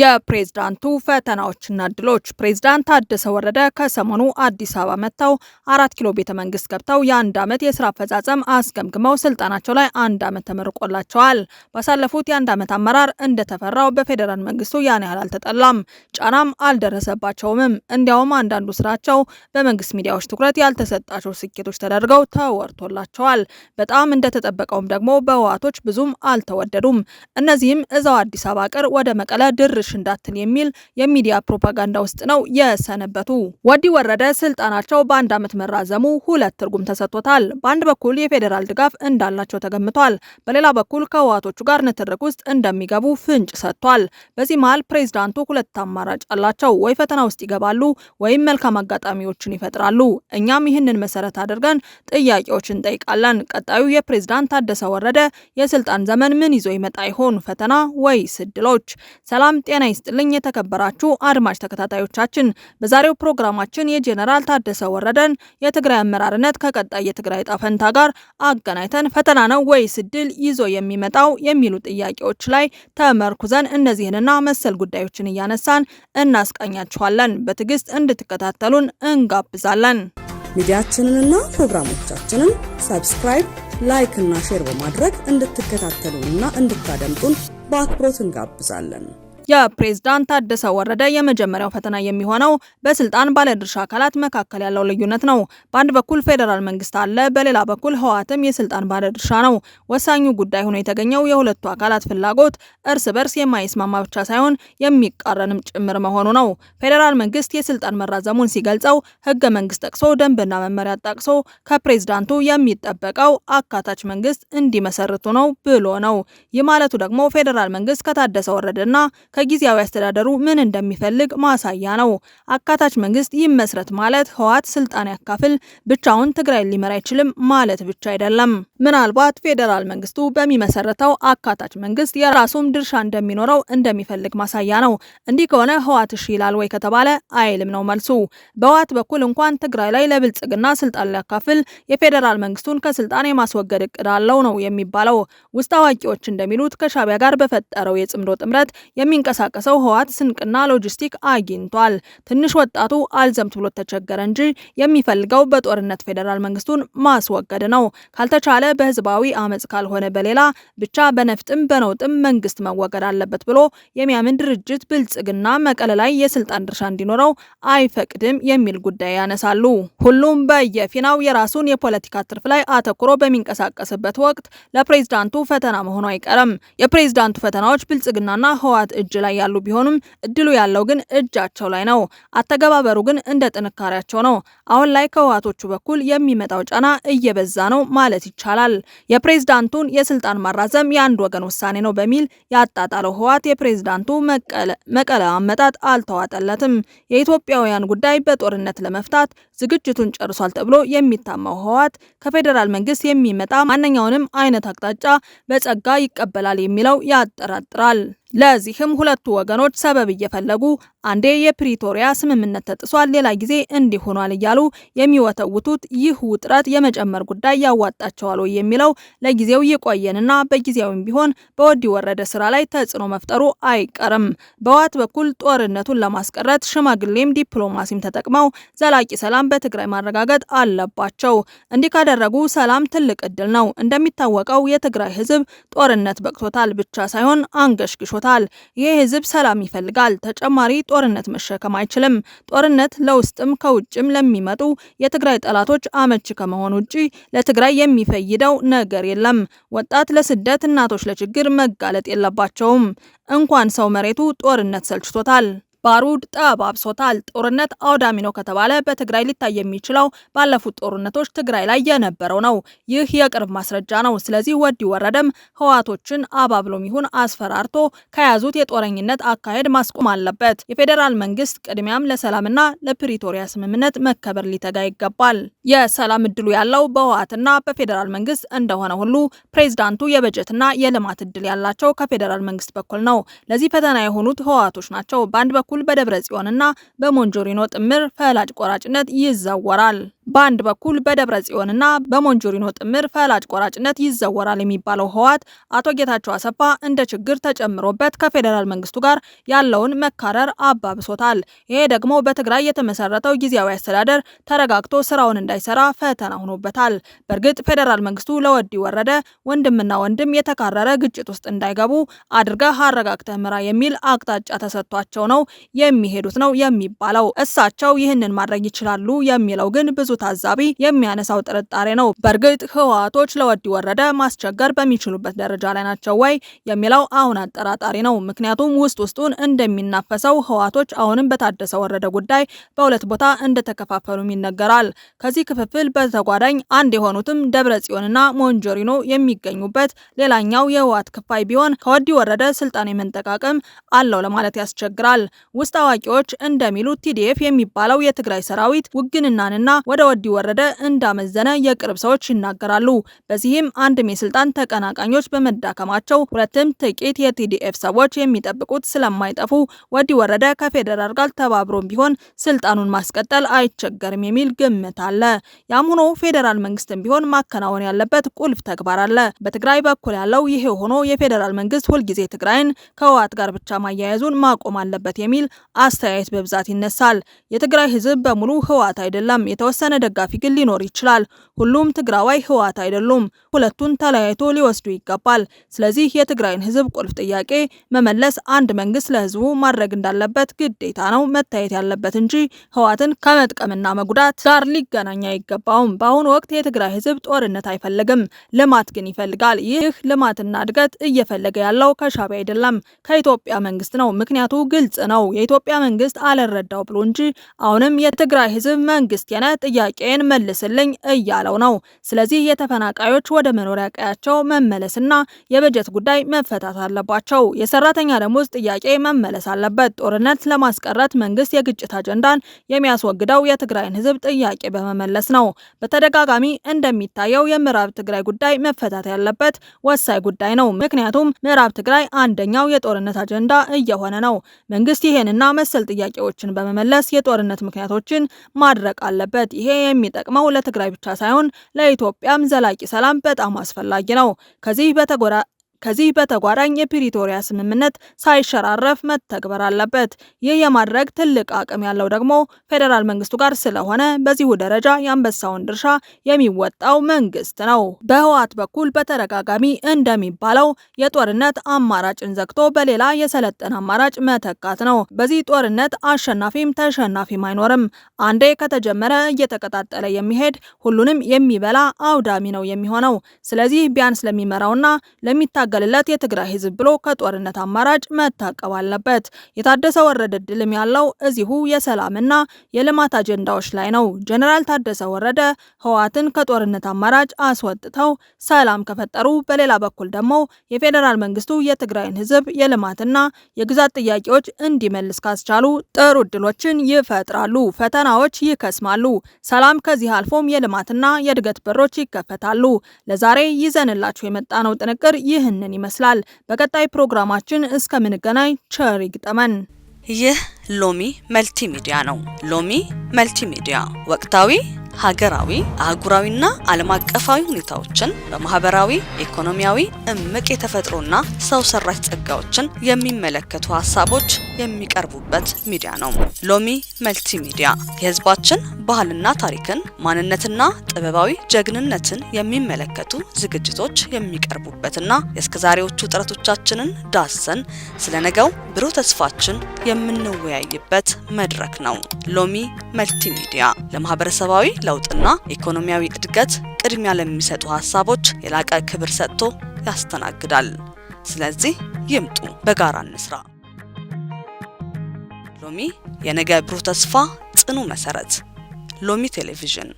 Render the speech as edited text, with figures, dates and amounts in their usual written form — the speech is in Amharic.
የፕሬዝዳንቱ ፈተናዎችና እድሎች። ፕሬዝዳንት ታደሰ ወረደ ከሰሞኑ አዲስ አበባ መጥተው 4 ኪሎ ቤተ መንግስት ገብተው የ1 ዓመት የስራ አፈጻጸም አስገምግመው ስልጣናቸው ላይ 1 ዓመት ተመርቆላቸዋል። ባሳለፉት የ1 ዓመት አመራር እንደተፈራው በፌዴራል መንግስቱ ያን ያህል አልተጠላም፣ ጫናም አልደረሰባቸውምም። እንዲያውም አንዳንዱ ስራቸው በመንግስት ሚዲያዎች ትኩረት ያልተሰጣቸው ስኬቶች ተደርገው ተወርቶላቸዋል። በጣም እንደተጠበቀውም ደግሞ በህወሓቶች ብዙም አልተወደዱም። እነዚህም እዛው አዲስ አበባ ቅር፣ ወደ መቀለ ድርሽ እንዳትል የሚል የሚዲያ ፕሮፓጋንዳ ውስጥ ነው የሰነበቱ። ወዲ ወረደ ስልጣናቸው በ1 ዓመት መራዘሙ ሁለት ትርጉም ተሰጥቶታል። በአንድ በኩል የፌዴራል ድጋፍ እንዳላቸው ተገምቷል። በሌላ በኩል ከህወሓቶቹ ጋር ንትርክ ውስጥ እንደሚገቡ ፍንጭ ሰጥቷል። በዚህ መሃል ፕሬዝዳንቱ ሁለት አማራጭ አላቸው። ወይ ፈተና ውስጥ ይገባሉ ወይም መልካም አጋጣሚዎችን ይፈጥራሉ። እኛም ይህንን መሰረት አድርገን ጥያቄዎችን እንጠይቃለን። ቀጣዩ የፕሬዝዳንት ታደሰ ወረደ የስልጣን ዘመን ምን ይዞ ይመጣ ይሆን? ፈተና ወይስ እድሎች? ሰላም ጤና ይስጥልኝ የተከበራችሁ አድማጭ ተከታታዮቻችን፣ በዛሬው ፕሮግራማችን የጄኔራል ታደሰ ወረደን የትግራይ አመራርነት ከቀጣይ የትግራይ ዕጣ ፈንታ ጋር አገናኝተን ፈተና ነው ወይስ እድል ይዞ የሚመጣው የሚሉ ጥያቄዎች ላይ ተመርኩዘን እነዚህንና መሰል ጉዳዮችን እያነሳን እናስቃኛችኋለን። በትዕግስት እንድትከታተሉን እንጋብዛለን። ሚዲያችንንና ፕሮግራሞቻችንን subscribe፣ like እና share በማድረግ እንድትከታተሉንና እንድታደምጡን በአክብሮት እንጋብዛለን። የፕሬዝዳንት ታደሰ ወረደ የመጀመሪያው ፈተና የሚሆነው በስልጣን ባለድርሻ አካላት መካከል ያለው ልዩነት ነው። በአንድ በኩል ፌዴራል መንግስት አለ፣ በሌላ በኩል ህወሓትም የስልጣን ባለድርሻ ነው። ወሳኙ ጉዳይ ሆኖ የተገኘው የሁለቱ አካላት ፍላጎት እርስ በርስ የማይስማማ ብቻ ሳይሆን የሚቃረንም ጭምር መሆኑ ነው። ፌዴራል መንግስት የስልጣን መራዘሙን ሲገልጸው ህገ መንግስት ጠቅሶ፣ ደንብና መመሪያ ጠቅሶ ከፕሬዝዳንቱ የሚጠበቀው አካታች መንግስት እንዲመሰርቱ ነው ብሎ ነው። ይህ ማለቱ ደግሞ ፌዴራል መንግስት ከታደሰ ወረደና ከጊዜያዊ አስተዳደሩ ምን እንደሚፈልግ ማሳያ ነው። አካታች መንግስት ይመስረት ማለት ህወሓት ስልጣን ያካፍል፣ ብቻውን ትግራይን ሊመራ አይችልም ማለት ብቻ አይደለም። ምናልባት ፌዴራል መንግስቱ በሚመሰረተው አካታች መንግስት የራሱም ድርሻ እንደሚኖረው እንደሚፈልግ ማሳያ ነው። እንዲህ ከሆነ ህወሓት እሺ ይላል ወይ ከተባለ አይልም ነው መልሱ። በህወሓት በኩል እንኳን ትግራይ ላይ ለብልጽግና ስልጣን ሊያካፍል የፌዴራል መንግስቱን ከስልጣን የማስወገድ እቅድ አለው ነው የሚባለው። ውስጥ አዋቂዎች እንደሚሉት ከሻዕቢያ ጋር በፈጠረው የጽምዶ ጥምረት የሚንቀሳቀሰው ህወሓት ስንቅና ሎጂስቲክ አግኝቷል። ትንሽ ወጣቱ አልዘምት ብሎ ተቸገረ እንጂ የሚፈልገው በጦርነት ፌዴራል መንግስቱን ማስወገድ ነው። ካልተቻለ በህዝባዊ አመፅ፣ ካልሆነ በሌላ፣ ብቻ በነፍጥም በነውጥም መንግስት መወገድ አለበት ብሎ የሚያምን ድርጅት ብልጽግና መቀለ ላይ የስልጣን ድርሻ እንዲኖረው አይፈቅድም የሚል ጉዳይ ያነሳሉ። ሁሉም በየፊናው የራሱን የፖለቲካ ትርፍ ላይ አተኩሮ በሚንቀሳቀስበት ወቅት ለፕሬዝዳንቱ ፈተና መሆኑ አይቀርም። የፕሬዝዳንቱ ፈተናዎች ብልጽግናና ህወሓት እጅ ላይ ያሉ ቢሆኑም እድሉ ያለው ግን እጃቸው ላይ ነው። አተገባበሩ ግን እንደ ጥንካሬያቸው ነው። አሁን ላይ ከህወሓቶቹ በኩል የሚመጣው ጫና እየበዛ ነው ማለት ይቻላል። የፕሬዝዳንቱን የስልጣን ማራዘም የአንድ ወገን ውሳኔ ነው በሚል ያጣጣለው ህወሓት የፕሬዝዳንቱ መቀለ አመጣጥ አልተዋጠለትም። የኢትዮጵያውያን ጉዳይ በጦርነት ለመፍታት ዝግጅቱን ጨርሷል ተብሎ የሚታማው ህወሓት ከፌዴራል መንግስት የሚመጣ ማንኛውንም አይነት አቅጣጫ በጸጋ ይቀበላል የሚለው ያጠራጥራል። ለዚህም ሁለቱ ወገኖች ሰበብ እየፈለጉ አንዴ የፕሪቶሪያ ስምምነት ተጥሷል፣ ሌላ ጊዜ እንዲህ ሆኗል እያሉ የሚወተውቱት ይህ ውጥረት የመጨመር ጉዳይ ያዋጣቸዋል ወይ የሚለው ለጊዜው ይቆየንና በጊዜያዊም ቢሆን በወዲ ወረደ ስራ ላይ ተጽዕኖ መፍጠሩ አይቀርም። በህወሓት በኩል ጦርነቱን ለማስቀረት ሽማግሌም ዲፕሎማሲም ተጠቅመው ዘላቂ ሰላም በትግራይ ማረጋገጥ አለባቸው። እንዲህ ካደረጉ ሰላም ትልቅ እድል ነው። እንደሚታወቀው የትግራይ ህዝብ ጦርነት በቅቶታል ብቻ ሳይሆን አንገሽግሾታል። ይህ ህዝብ ሰላም ይፈልጋል። ተጨማሪ ጦርነት መሸከም አይችልም። ጦርነት ለውስጥም ከውጭም ለሚመጡ የትግራይ ጠላቶች አመች ከመሆን ውጪ ለትግራይ የሚፈይደው ነገር የለም። ወጣት ለስደት፣ እናቶች ለችግር መጋለጥ የለባቸውም። እንኳን ሰው መሬቱ ጦርነት ሰልችቶታል። ባሩድ ጠባብሶታል። ጦርነት አውዳሚ ነው ከተባለ በትግራይ ሊታይ የሚችለው ባለፉት ጦርነቶች ትግራይ ላይ የነበረው ነው። ይህ የቅርብ ማስረጃ ነው። ስለዚህ ወዲ ወረደም ህወሓቶችን አባብሎም ይሁን አስፈራርቶ ከያዙት የጦረኝነት አካሄድ ማስቆም አለበት። የፌዴራል መንግስት ቅድሚያም ለሰላምና ለፕሪቶሪያ ስምምነት መከበር ሊተጋ ይገባል። የሰላም እድሉ ያለው በህወሓትና በፌዴራል መንግስት እንደሆነ ሁሉ ፕሬዝዳንቱ የበጀትና የልማት እድል ያላቸው ከፌዴራል መንግስት በኩል ነው። ለዚህ ፈተና የሆኑት ህወሓቶች ናቸው። በአንድ በኩል በደብረ ጽዮንና በሞንጆሪኖ ጥምር ፈላጭ ቆራጭነት ይዘወራል። በአንድ በኩል በደብረ ጽዮንና በሞንጆሪኖ ጥምር ፈላጭ ቆራጭነት ይዘወራል የሚባለው ህወሓት አቶ ጌታቸው አሰፋ እንደ ችግር ተጨምሮበት ከፌዴራል መንግስቱ ጋር ያለውን መካረር አባብሶታል። ይሄ ደግሞ በትግራይ የተመሰረተው ጊዜያዊ አስተዳደር ተረጋግቶ ስራውን እንዳይሰራ ፈተና ሆኖበታል። በእርግጥ ፌዴራል መንግስቱ ለወዲ ወረደ ወንድምና ወንድም የተካረረ ግጭት ውስጥ እንዳይገቡ አድርገህ አረጋግተህ ምራ የሚል አቅጣጫ ተሰጥቷቸው ነው የሚሄዱት ነው የሚባለው። እሳቸው ይህንን ማድረግ ይችላሉ የሚለው ግን ብዙ ታዛቢ የሚያነሳው ጥርጣሬ ነው። በእርግጥ ህወሓቶች ለወዲ ወረደ ማስቸገር በሚችሉበት ደረጃ ላይ ናቸው ወይ የሚለው አሁን አጠራጣሪ ነው። ምክንያቱም ውስጥ ውስጡን እንደሚናፈሰው ህወሓቶች አሁንም በታደሰ ወረደ ጉዳይ በሁለት ቦታ እንደተከፋፈሉም ይነገራል። ከዚህ ክፍፍል በተጓዳኝ አንድ የሆኑትም ደብረ ጽዮንና ሞንጆሪኖ የሚገኙበት ሌላኛው የህወሓት ክፋይ ቢሆን ከወዲ ወረደ ስልጣን የመንጠቃቅም አለው ለማለት ያስቸግራል። ውስጥ አዋቂዎች እንደሚሉት TDF የሚባለው የትግራይ ሰራዊት ውግንናንና ወደ ወዲ ወረደ እንዳመዘነ የቅርብ ሰዎች ይናገራሉ። በዚህም አንድም የስልጣን ተቀናቃኞች በመዳከማቸው፣ ሁለትም ጥቂት የ TDF ሰዎች የሚጠብቁት ስለማይጠፉ ወዲ ወረደ ከፌዴራል ጋር ተባብሮም ቢሆን ስልጣኑን ማስቀጠል አይቸገርም የሚል ግምት አለ። ያም ሆኖ ፌዴራል መንግስትም ቢሆን ማከናወን ያለበት ቁልፍ ተግባር አለ። በትግራይ በኩል ያለው ይሄ ሆኖ የፌዴራል መንግስት ሁልጊዜ ትግራይን ከህወሓት ጋር ብቻ ማያያዙን ማቆም አለበት የሚል አስተያየት በብዛት ይነሳል። የትግራይ ህዝብ በሙሉ ህወሓት አይደለም። የተወሰነ ደጋፊ ግን ሊኖር ይችላል። ሁሉም ትግራዋይ ህወሓት አይደሉም። ሁለቱን ተለያይቶ ሊወስዱ ይገባል። ስለዚህ የትግራይን ህዝብ ቁልፍ ጥያቄ መመለስ አንድ መንግስት ለህዝቡ ማድረግ እንዳለበት ግዴታ ነው መታየት ያለበት እንጂ ህወሓትን ከመጥቀምና መጉዳት ጋር ሊገናኝ አይገባውም። በአሁኑ ወቅት የትግራይ ህዝብ ጦርነት አይፈልግም፣ ልማት ግን ይፈልጋል። ይህ ልማትና እድገት እየፈለገ ያለው ከሻዕቢያ አይደለም፣ ከኢትዮጵያ መንግስት ነው። ምክንያቱ ግልጽ ነው። የኢትዮጵያ መንግስት አልረዳው ብሎ እንጂ አሁንም የትግራይ ህዝብ መንግስት የነ ጥያቄን መልስልኝ እያለው ነው። ስለዚህ የተፈናቃዮች ወደ መኖሪያ ቀያቸው መመለስና የበጀት ጉዳይ መፈታት አለባቸው። የሰራተኛ ደሞዝ ጥያቄ መመለስ አለበት። ጦርነት ለማስቀረት መንግስት የግጭት አጀንዳን የሚያስወግደው የትግራይን ህዝብ ጥያቄ በመመለስ ነው። በተደጋጋሚ እንደሚታየው የምዕራብ ትግራይ ጉዳይ መፈታት ያለበት ወሳኝ ጉዳይ ነው። ምክንያቱም ምዕራብ ትግራይ አንደኛው የጦርነት አጀንዳ እየሆነ ነው። መንግስት ይሄንና መሰል ጥያቄዎችን በመመለስ የጦርነት ምክንያቶችን ማድረቅ አለበት። ይሄ የሚጠቅመው ለትግራይ ብቻ ሳይሆን ለኢትዮጵያም ዘላቂ ሰላም በጣም አስፈላጊ ነው። ከዚህ በተጓዳኝ የፕሪቶሪያ ስምምነት ሳይሸራረፍ መተግበር አለበት። ይህ የማድረግ ትልቅ አቅም ያለው ደግሞ ፌዴራል መንግስቱ ጋር ስለሆነ በዚሁ ደረጃ የአንበሳውን ድርሻ የሚወጣው መንግስት ነው። በህወሓት በኩል በተደጋጋሚ እንደሚባለው የጦርነት አማራጭን ዘግቶ በሌላ የሰለጠነ አማራጭ መተካት ነው። በዚህ ጦርነት አሸናፊም ተሸናፊም አይኖርም። አንዴ ከተጀመረ እየተቀጣጠለ የሚሄድ ሁሉንም የሚበላ አውዳሚ ነው የሚሆነው። ስለዚህ ቢያንስ ለሚመራውና ለሚታገልለት የትግራይ ህዝብ ብሎ ከጦርነት አማራጭ መታቀብ አለበት። የታደሰ ወረደ ድልም ያለው እዚሁ የሰላምና የልማት አጀንዳዎች ላይ ነው። ጀነራል ታደሰ ወረደ ህወሓትን ከጦርነት አማራጭ አስወጥተው ሰላም ከፈጠሩ፣ በሌላ በኩል ደግሞ የፌዴራል መንግስቱ የትግራይን ህዝብ የልማትና የግዛት ጥያቄዎች እንዲመልስ ካስቻሉ ጥሩ እድሎችን ይፈጥራሉ። ፈተናዎች ይከስማሉ። ሰላም ከዚህ አልፎም የልማትና የእድገት በሮች ይከፈታሉ። ለዛሬ ይዘንላችሁ የመጣነው ጥንቅር ይህንን ይመስላል። በቀጣይ ፕሮግራማችን እስከምንገናኝ ቸር ይግጠመን። ይህ ሎሚ መልቲ ሚዲያ ነው። ሎሚ መልቲ ሚዲያ ወቅታዊ፣ ሀገራዊ፣ አህጉራዊና ዓለም አቀፋዊ ሁኔታዎችን በማህበራዊ፣ ኢኮኖሚያዊ፣ እምቅ የተፈጥሮና ሰው ሰራሽ ጸጋዎችን የሚመለከቱ ሀሳቦች የሚቀርቡበት ሚዲያ ነው። ሎሚ መልቲ ሚዲያ የህዝባችን ባህልና ታሪክን፣ ማንነትና ጥበባዊ ጀግንነትን የሚመለከቱ ዝግጅቶች የሚቀርቡበትና የእስከዛሬዎቹ ጥረቶቻችንን ዳሰን ስለ ነገው ብሩህ ተስፋችን የምንወያይበት መድረክ ነው። ሎሚ መልቲ ሚዲያ ለማህበረሰባዊ ለውጥና ኢኮኖሚያዊ እድገት ቅድሚያ ለሚሰጡ ሀሳቦች የላቀ ክብር ሰጥቶ ያስተናግዳል። ስለዚህ ይምጡ፣ በጋራ እንስራ። ሎሚ የነገ ብሩህ ተስፋ ጽኑ መሰረት። ሎሚ ቴሌቪዥን።